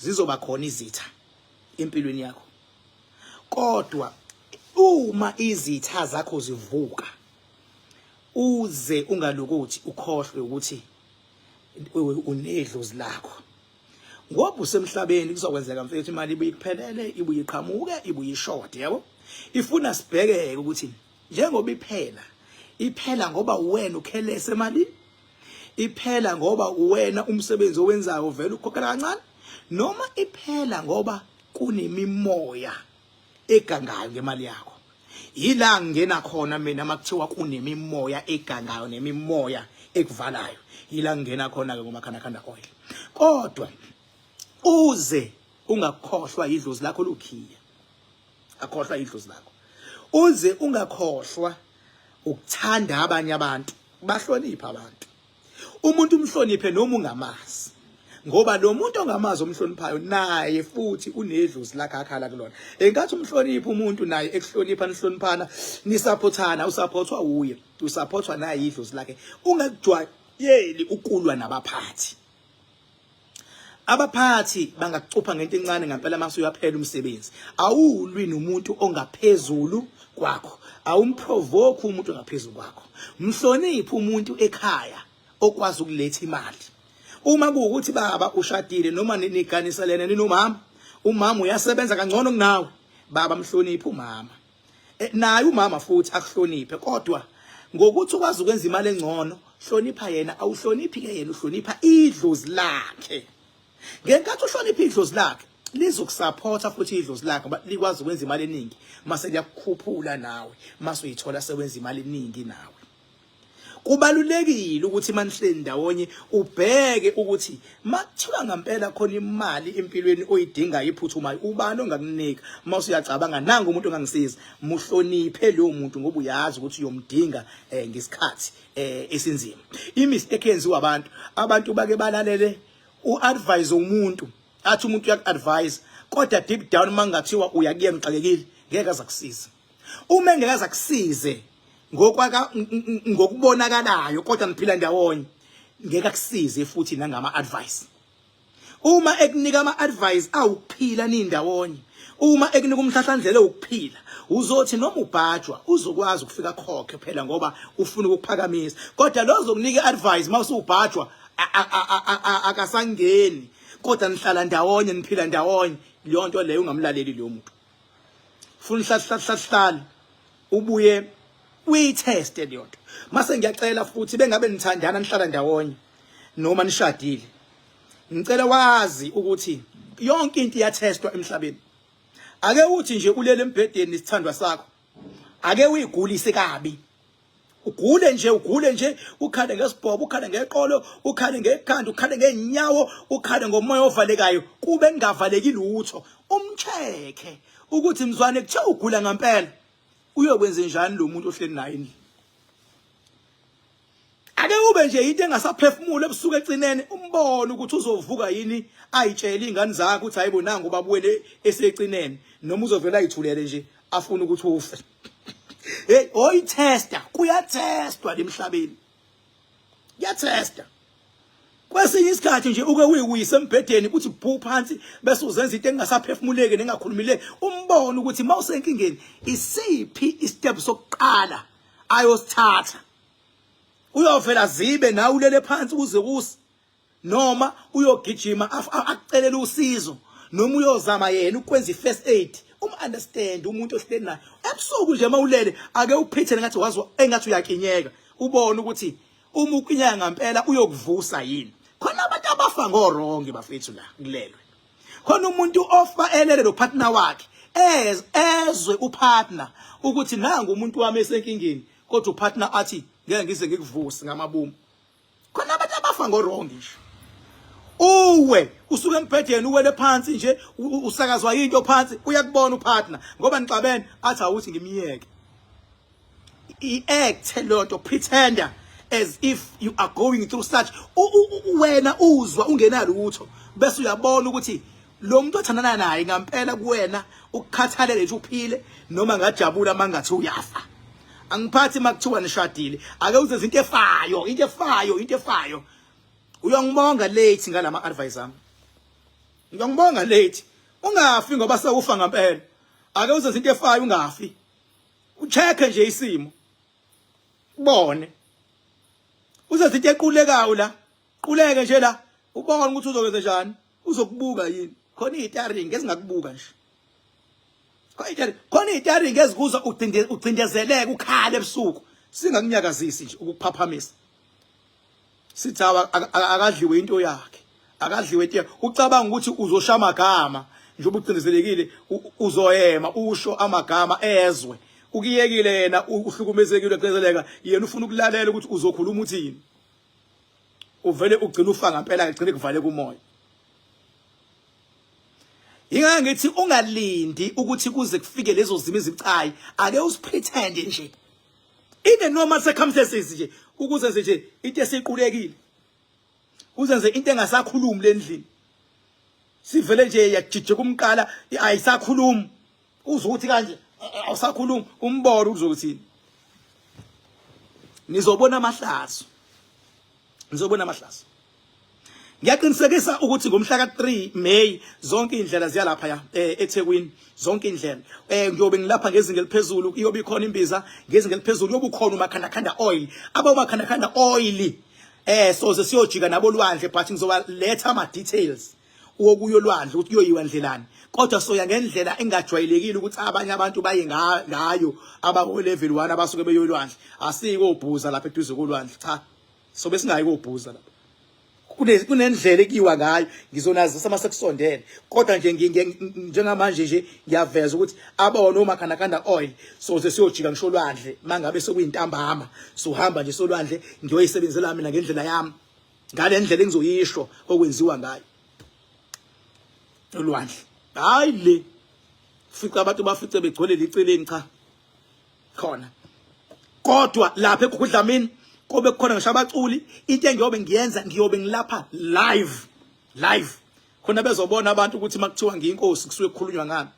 Zizoba khona izitha empilweni yakho, kodwa uma izitha zakho zivuka, uze ungalokothi ukhohlwe ukuthi unedlozi lakho, ngoba usemhlabeni. Kuzokwenzeka, mfethu, imali ibuye ikuphelele, ibuye iqhamuke, ibuye ishode, yabo. Ifuna sibhekeke ukuthi njengoba iphela, iphela ngoba wena ukhelese emalini, iphela ngoba wena umsebenzi owenzayo vele ukhokhela kancane, noma iphela ngoba kunemimoya egangayo ngemali yakho. Yila ngingena khona mina makuthiwa kunemimoya egangayo nemimoya ekuvalayo. Yila ngingena khona ke ngomakhandakhanda oil. Kodwa uze ungakhohlwa idlozi lakho lukhiya, akhohlwa idlozi lakho, uze ungakhohlwa ukuthanda abanye abantu, bahloniphe abantu. Umuntu umhloniphe noma ungamazi, ngoba lo muntu ongamazi omhloniphayo naye futhi unedlozi lakhe akhala kulona. Enkathi umhlonipha umuntu, naye ekuhlonipha, nihloniphana, nisaphothana, usaphothwa uye, usaphothwa naye idlozi lakhe. Ungakujwayeli ukulwa nabaphathi. Abaphathi bangakucupha ngento encane ngempela, mase uyaphela umsebenzi. Awulwi nomuntu ongaphezulu kwakho, awumprovoke umuntu ongaphezulu kwakho. Mhloniphe umuntu ekhaya okwazi ukuletha imali. Uma kuwukuthi, baba, ushadile noma niganiselene ninomama, umama uyasebenza kangcono kunawe, baba, mhloniphe umama. Naye umama futhi akuhloniphe, kodwa ngokuthi ukwazi ukwenza imali engcono, hlonipha yena. Awuhloniphi ke yena, uhlonipha idlozi lakhe. Ngenkathi uhlonipha idlozi lakhe, lizokusupporta futhi idlozi lakhe, ngoba likwazi ukwenza imali eningi, mase liyakukhuphula nawe, mase uyithola sewenza imali eningi nawe. Kubalulekile ukuthi manihleli ndawonye ubheke ukuthi makuthiwa ngempela khona imali empilweni oyidingayo iphuthumayo, ubani ongakunika? Mase uyacabanga, nangu umuntu ongangisiza. Muhloniphe lowo muntu, ngoba uyazi ukuthi uyomdinga ngesikhathi esinzima. Imistake yenziwa abantu, abantu bake balalele uadvise umuntu, athi umuntu uyaku-advise, kodwa deep down mangathiwa uyakuyena uxakekile, ngeke aza kusiza. Uma engeke aza kusize ngokwaka ngokubonakalayo, kodwa niphila ndawonye, ngeke akusize futhi nangama advice. Uma ekunika ama advice awukuphila nindawonye, uma ekunika umhlahlandlela wokuphila, uzothi noma ubhajwa uzokwazi ukufika khokhe phela, ngoba ufuna ukuphakamisa. Kodwa lo ozokunika advice mawusubhajwa akasangeni, kodwa nihlala ndawonye, niphila ndawonye, leyo nto leyo ungamlaleli leyo muntu. Funa hlahla ubuye uyitheste leyo nto. Mase ngiyacela futhi, bengabe nithandana, nihlala ndawonye noma nishadile, ngicela wazi ukuthi yonke into iyathestwa emhlabeni. Ake uthi nje ulele embhedeni isithandwa sakho, ake uyigulise kabi, ugule nje, ugule nje, ukhale ngesibhobo, ukhale ngeqolo, ukhale ngekhanda, ukhale ngeenyawo, ukhale ngomoya ovalekayo, kube kungavaleki lutho. Umcheck ukuthi mzwane kuthiwa ugula ngempela, uyokwenza njani lo muntu ohleli naye endlini? Ake ube nje into engasaphefumula ebusuku ecinene, umbone ukuthi uzovuka yini ayitshele ingane zakhe ukuthi hayibo, nangu babuwele esecinene, noma uzovela ayithulele nje afuna ukuthi ufe. Hey, oyitesta, kuyathestwa lemhlabeni, kuyathesta. Kwesinye isikhathi nje uke uyiwise embhedeni, kuthi bhu phansi, bese uzenza into engasaphefumuleki nengakhulumile, umbone ukuthi mawusenkingeni isiphi istep sokuqala ayosithatha. Uyovela zibe nawe ulele phansi kuze kusi, noma uyogijima akucelela usizo, noma uyozama yena ukwenza i-first aid. Um understand umuntu ohleli naye ebusuku nje mawulele, ake uphithene ngathi wazwa engathi uyakinyeka, ubone ukuthi uma ukinyeka ngempela uyokuvusa yini. Khona abantu abafa ngowrong, bafethu, la kulelwe khona umuntu ofa elele lo partner wakhe, ezwe upartner ukuthi nangu umuntu wami esenkingeni, kodwa upartner athi, "Ngeke ngize ngikuvuse ngamabomu." Khona abantu abafa ngowrong nje. Uwe usuke embhedeni, uwele phansi nje, usakazwa into phansi, uyakubona upartner ngoba nixabene, athi, "Awuthi ngimiyeke." I-act leyo nto, pretender as if you are going through such, wena uzwa ungenalutho, bese uyabona ukuthi lo muntu othandana naye ngampela kuwena ukukhathalele nje uphile, noma ngajabula mangathi uyafa. Angiphathi makuthiwa nishadile, ake uzenze into efayo, into efayo, into efayo. Uyangibonga late ngalama advice ami. Ngiyangibonga late. Ungafi ngoba sewufa ngempela. Ake uzenze into efayo ungafi. Ucheck nje isimo. Ubone. Uzenze into equlekayo la. Quleke nje la. Ubone ukuthi uzokwenza njani. Uzokubuka yini? Khona izitaringi ezingakubuka nje. Khona izitaringi ezikuza ucindezeleke ukhala ebusuku. Singakunyakazisi nje ukukuphaphamisa. Sithi akadliwe into yakhe. Akadliwe into. Ucabanga ukuthi uzosha amagama njengoba ucindezelekile uzoyema usho amagama ezwe. Ukiyekile yena uhlukumezekile ucindezeleka yena ufuna ukulalela ukuthi uzokhuluma uthini. Uvele ugcina ufa ngempela agcine kuvale kumoya. Ingake ngithi ungalindi ukuthi kuze kufike lezo zimo ezibucayi, ake usipretend nje. In the normal circumstances nje ukuze nje into esiqulekile. Uzenze into engasakhulumi lendlini. Sivele nje yajijeka umqala ayisakhulumi. Uzokuthi kanje awusakhulumi umboro uzokuthini. Nizobona amahlazo. Nizobona amahlazo. Ngiyaqinisekisa ukuthi ngomhla ka-3 May zonke indlela ziyalapha ya eThekwini zonke indlela ngiyobe ngilapha ngezinga eliphezulu iyobe ikhona imbiza ngezinga eliphezulu yobe ukhona umakhandakhanda oil aba umakhandakhanda oil soze siyojika nabo lwandle but ngizobaletha ama details wokuyo lwandle ukuthi kuyoyiwa ndlelani kodwa soya ngendlela engajwayelekile ukuthi abanye abantu baye ngayo abako level 1 abasuke beyolwandle asiko obhuza lapha eduze kolwandle cha sobe singayi kobhuza lapha kunendlela ekiwa ngayo ngizonazisa mase kusondele kodwa nje njengamanje nje ngiyaveza ukuthi abona omakhandakhanda oil soze siyojika ngisho olwandle mangabe sekuyintambama sohamba nje solwandle ngiyoyisebenzela mina ngendlela yami ngale ndlela engizoyisho okwenziwa ngayo olwandle hayi le fica abantu bafice begcwele liceleni cha khona kodwa lapha eGugudlamini kobe kukhona ngisho abaculi into engiyobe ngiyenza ngiyobe ngilapha live live khona bezobona abantu ukuthi makuthiwa ngiyinkosi kusuke kukhulunywa ngami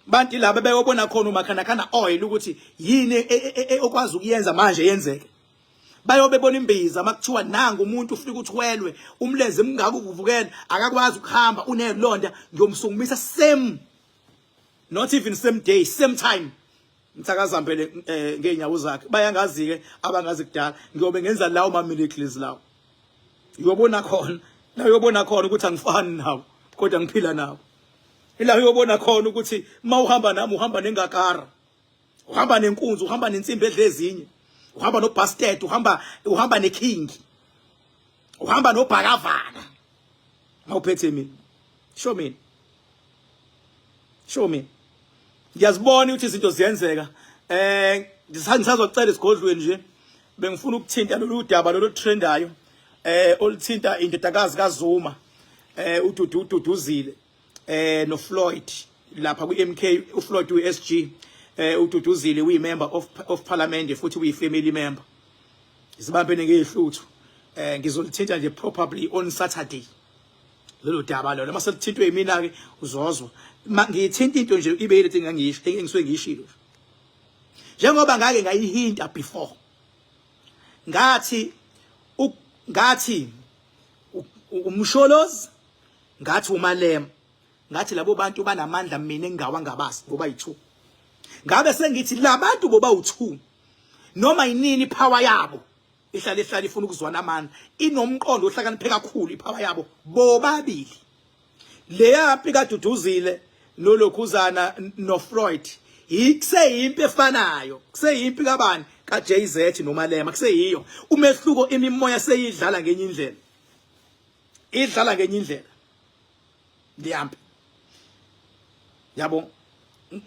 bantu laba beyobona khona umakhandakhanda oil ukuthi yini okwazi ukuyenza manje yenzeke bayobe bona imbiza makuthiwa nangu umuntu ufika uthwelwe umlenze mngaka ukuvukela akakwazi ukuhamba unelonda ngiyomsungumisa same not even same day same time ngithakazambele ngeenyawo zakhe bayangazi ke abangazi kudala ngiyobe ngenza lawo ma miracles lawo uyobona khona la uyobona khona ukuthi angifani nawo kodwa ngiphila nawo ila uyobona khona ukuthi mawuhamba nami uhamba nengakara uhamba nenkunzi uhamba nensimbi edle ezinye uhamba no bastard uhamba uhamba neking uhamba nobhakavaka mawuphethe mina show mina show me ngiyazibona ukuthi izinto ziyenzeka ngisazocela esigodlweni nje bengifuna ukuthinta lolu daba lolu trendayo oluthinta indodakazi kaZuma uDudu Duduzile no Floyd lapha kwi MK uFloyd uyi SG uDuduzile uyi member of parliament futhi uyi family member izibambene ngezihluthu ngizolithinta nje probably on Saturday lelo daba lolo mase lithintwe yimina ke uzozwa ngiyithinta into nje ibe yile thing engiyisho engisuke ngiyishilo njengoba ngake ngayihinta before ngathi ngathi umsholozi ngathi umalema ngathi labo bantu banamandla mina engingawangabazi ngoba yi2 ngabe sengithi labantu boba u2 noma yinini power yabo ihlale ihlale ifuna ukuzwana amandla inomqondo ohlakaniphe kakhulu ipower yabo bobabili leya mpi kaDuduzile nolokhuzana noFloyd ikuseyimpi efanayo kuseyimpi kabani kaJZ noMalema kuseyiyo umehluko imimoya seyidlala ngenye indlela idlala ngenye indlela leyampi yabo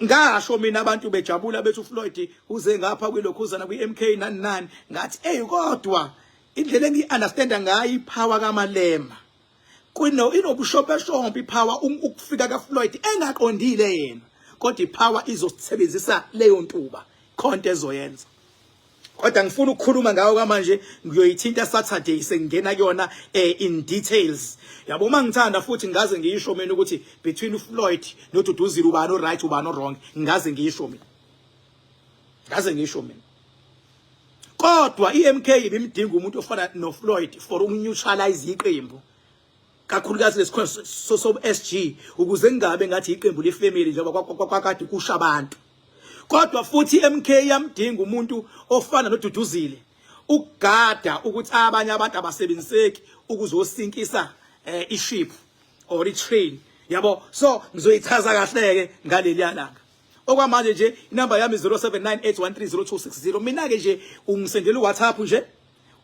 ngasho mina abantu bejabula bethi uFloyd uze ngapha kwilokhuzana kwiMK nani nani ngathi hey kodwa indlela engiunderstanda ngayo ipower kaMalema kuno inobushopeshompe ipower ukufika kaFloyd engaqondile yena kodwa ipower izosebenzisa leyo ntuba khonto ezoyenza kodwa ngifuna ukukhuluma ngayo kamanje ngiyoyithinta Saturday sengingena kuyona in details yabo uma ngithanda futhi ngaze ngiyisho mina ukuthi between uFloyd noDuduzile ubani oright ubani wrong ngaze ngiyisho mina ngaze ngisho mina kodwa iMK ibimdinga umuntu ofana noFloyd for ukuneutralize iqembu. Kakhulukazi lesikhundla so SG ukuze kungabe ngathi iqembu lefamily njengoba kwakade kusha abantu. Kodwa futhi MK yamdinga umuntu ofana noDuduzile ukugada ukuthi abanye abantu abasebenziseki ukuzosinkisa eh, iship or itrain yabo. So ngizoyichaza kahle ke ngaleli langa. Okwamanje nje inamba yami 0798130260. Mina ke nje ungisendela uWhatsApp nje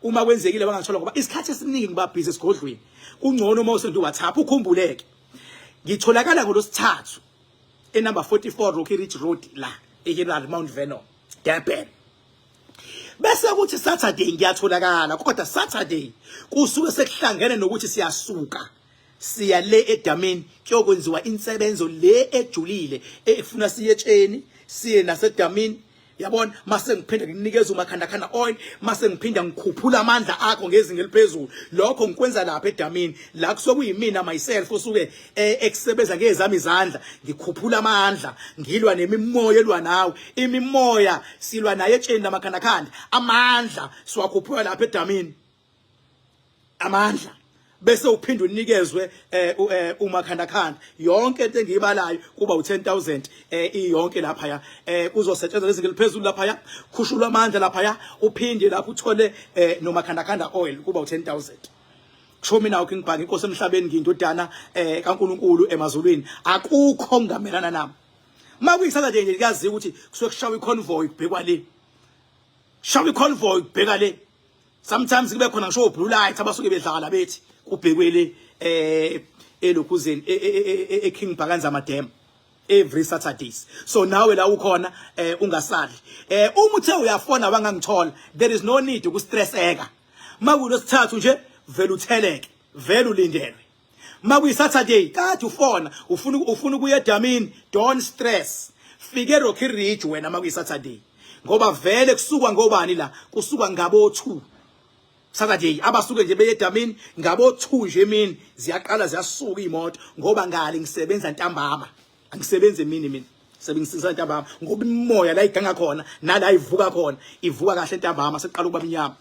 uma kwenzekile bangathola, ngoba isikhathi esiningi ngiba busy esigodlweni. Kungcono uma usenda uWhatsApp. Ukhumbuleke, ngitholakala ngolosithathu enumber 44 Rocky Ridge Road la eHillary, Mount Vernon, Durban. Bese kuthi Saturday ngiyatholakala, kodwa Saturday kusuke sekuhlangene nokuthi siyasuka siya le edamini kuyokwenziwa insebenzo le ejulile efuna siye etsheni, siye nasedamini, yabona. Mase ngiphinda ngikunikeza umakhandakhanda oil, mase ngiphinda ngikhuphula amandla akho ngezinga eliphezulu. Lokho ngikwenza lapha edamini la kusuke kuyimina myself osuke eh, ekusebenza ngezami izandla, ngikhuphula amandla, ngilwa nemimoya elwa nawe. Imimoya silwa naye etsheni lamakhandakhanda, amandla siwakhuphula lapha edamini amandla, bese uphinde unikezwe eh, eh umakhandakhanda. Yonke into engiyibalayo kuba u10000 eh iyonke lapha ya kuzosetshenzwa lezinga eliphezulu lapha ya, khushulwa amandla lapha ya, uphinde lapho uthole nomakhandakhanda oil, kuba u10000. Kusho mina uKing Bhaka, inkosi emhlabeni, ngindodana kaNkuluNkulu emazulwini, akukho ngingamelana nami. Makuyisatha nje kuyaziwa ukuthi kusuke kushawa iconvoy kubhekwa le, shawa iconvoy kubheka le. Sometimes kube khona ngisho blue light abasuke bedlala bethi kubhekwe le elokhuzeni eKing Bhakanza Madam every Saturdays. So nawe la ukhona ungasali. Uma uthe uyafona wangangithola, there is no need ukustresseka. Makulosithathu nje vele utheleke, vele ulindelwe. Makuyi Saturday kade ufona ufuna ukuya edamini, don't stress, fike Rocky Ridge wena makuyi Saturday, ngoba vele kusukwa ngobani la? Kusukwa ngabo 2 Saturday abasuke nje beye edamini ngabo 2 nje emini, ziyaqala ziyasuka imoto, ngoba ngale ngisebenza ntambama, angisebenzi emini mina. Sebenzisa ntambama ngoba imimoya la iganga khona nala ivuka khona, ivuka kahle ntambama sekuqala ukuba mnyama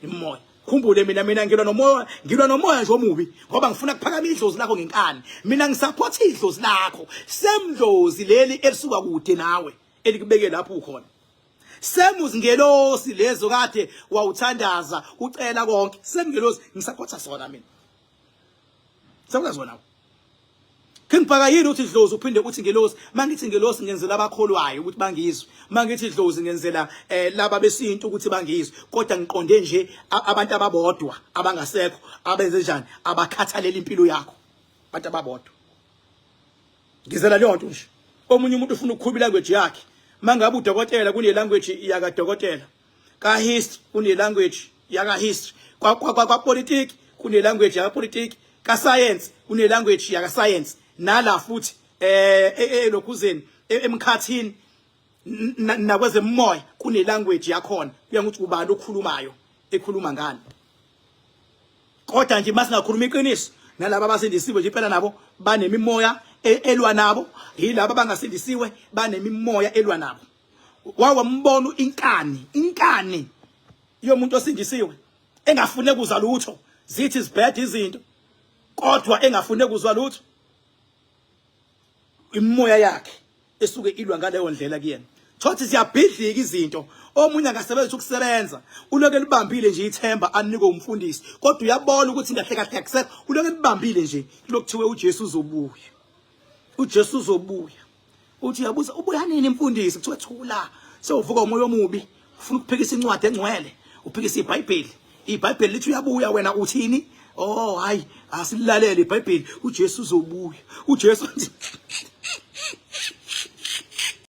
imoya. Khumbule mina ngilwa nomoya, ngilwa nomoya nje omubi, ngoba ngifuna kuphakama idlozi lakho ngenkani. Mina ngisupport idlozi lakho semdlozi leli elisuka kude nawe, elikubeke lapho ukhona, semuzingelosi lezo kade wawuthandaza ucela konke, semngelosi ngisupporta sona mina, sekuza zona. King Bhaka yini uthi dlozi uphinde uthi ngelosi? Mangithi ngelosi ngenzela abakholwayo ukuthi bangizwe, mangithi dlozi ngenzela laba besintu ukuthi bangizwe, kodwa ngiqonde nje abantu ababodwa abangasekho abenze njani, abakhathalela impilo yakho, abantu ababodwa ngizela leyo nto nje. Omunye umuntu ufuna ukukhuluma ilanguage yakhe. Mangabe udokotela kune language yakadokotela, ka history kune language yaka history, kwa kwa kwa politiki kune language yaka politiki, ka science kune language yaka science, nala futhi elokhuzeni emkhathini nakwezemimoya kune language yakhona, kuya ngokuthi ubani okhulumayo, ekhuluma ngani. Kodwa nje masingakhuluma iqiniso, nalabo abasindisiwe nje impela nabo banemimoya elwa nabo, yilabo abangasindisiwe banemimoya elwa nabo. Wawambona inkani, inkani yomuntu osindisiwe engafune kuzwa lutho, zithi zibheda izinto kodwa engafune kuzwa lutho, imoya yakhe esuke ilwa ngaleyo ndlela kuyena. Thothi ziyabhidlika izinto, omunye angasebenzisa ukusebenza, uloke libambile nje ithemba anikwe umfundisi, kodwa uyabona ukuthi kahle kahle akusekho, uloke libambile nje lokuthiwe uJesu uzobuya, uJesu uzobuya. Uthi uyabuza, ubuya nini mfundisi? Kuthiwa thula, sewuvuka umoya omubi, ufuna ukuphikisa incwadi engcwele, uphikisa iBhayibheli. IBhayibheli lithi uyabuya, wena uthini? Oh hayi, asilalele iBhayibheli, uJesu uzobuya, uJesu.